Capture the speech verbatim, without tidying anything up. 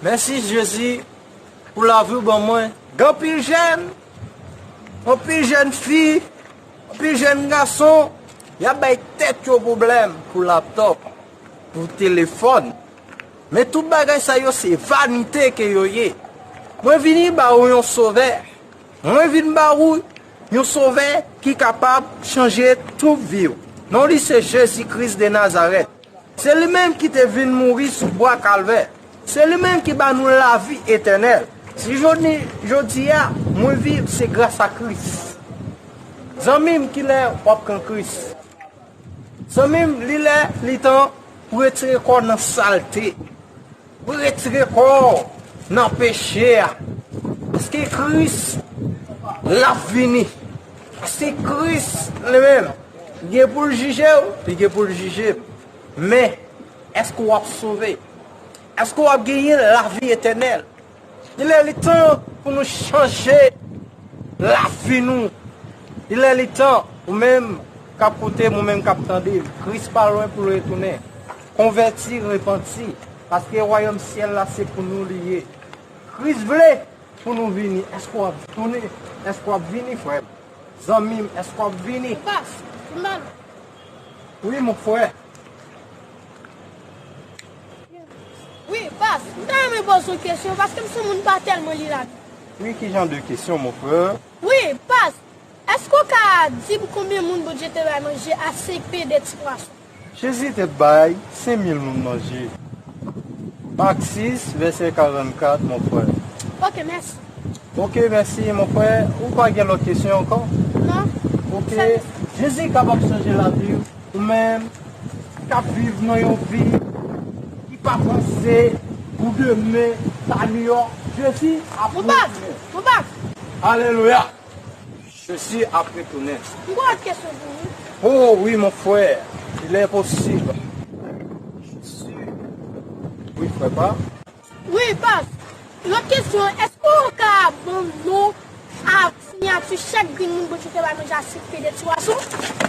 Mèsi Jezi pou lavi w ban mwen. Gen anpil jèn, anpil jèn fi, anpil jèn gason, y ap bay tèt yo pwoblèm pou laptòp, pou telefòn. Men tout bagay sa yo se vanite ke yo ye. Mwen vini ba ou yon sovè. Mwen vin ba ou yon sovè ki kapab chanje tout vi w. Non li se Jezi Kris de Nazarèt. Se li menm ki te vin mouri sou bwa Kalvè. Se li menm ki ba nou lavi etènèl. Si jodi, jodi a, mwen viv, se gras a Kris. Zanmi m, kilè w ap pran Kris? Zanmi m, li lè, li tan pou retire kò w nan salte. Pou retire kò w nan peche a. Paske Kris, l ap vini. Paske Kris, li menm, li gen pou l jije w, li gen pou l jije m. Men, èske w ap sove? Èske w ap genyen lavi etènèl? Li lè li tan pou nou chanje lavi nou. Li lè li tan, ou menm k ap koute m, ou menm k ap tande m, Kris pa lwen pou l retounen. Konvèti, repanti, paske wayòm syèl la se pou nou li ye. Kris vle pou nou vini. Èske w ap tounen? Èske w ap vini, frè m? Zanmi m, èske w ap vini? Pas, m pa. Wi, mon frè. Wi, pas, m ta renmen poze w kesyon, paske m se yon moun pa tèlman li Labib. Wi, ki jan de kesyon, mon frè? Wi, pas, èske w ka di m konbyen moun Bondye te bay manje a senk pen e de ti pwason? Jezi te bay senk mil moun manje. Mak sis, vèsè karannkat, mon frè. Ok, mèsi. Ok, mèsi, mon frè. Ou pa gen lòt kesyon ankò? Non. Ok. Jezi kapab chanje lavi w, ou menm k ap viv nan yon vi ki pa panse pou demen, pa miyò. Jezi ap retounen. Mon pas, mon pas. Alelouya. Jezi ap retounen. M gen yon kesyon pou ou. Oh wi, mon frè. Il est possible. Jezi. Wi, frè pa. Wi, pas. Lòt kesyon, èske w ka ban m non ak siyati chak grenn moun Bondye te bay manje a senk pen e de ti pwason?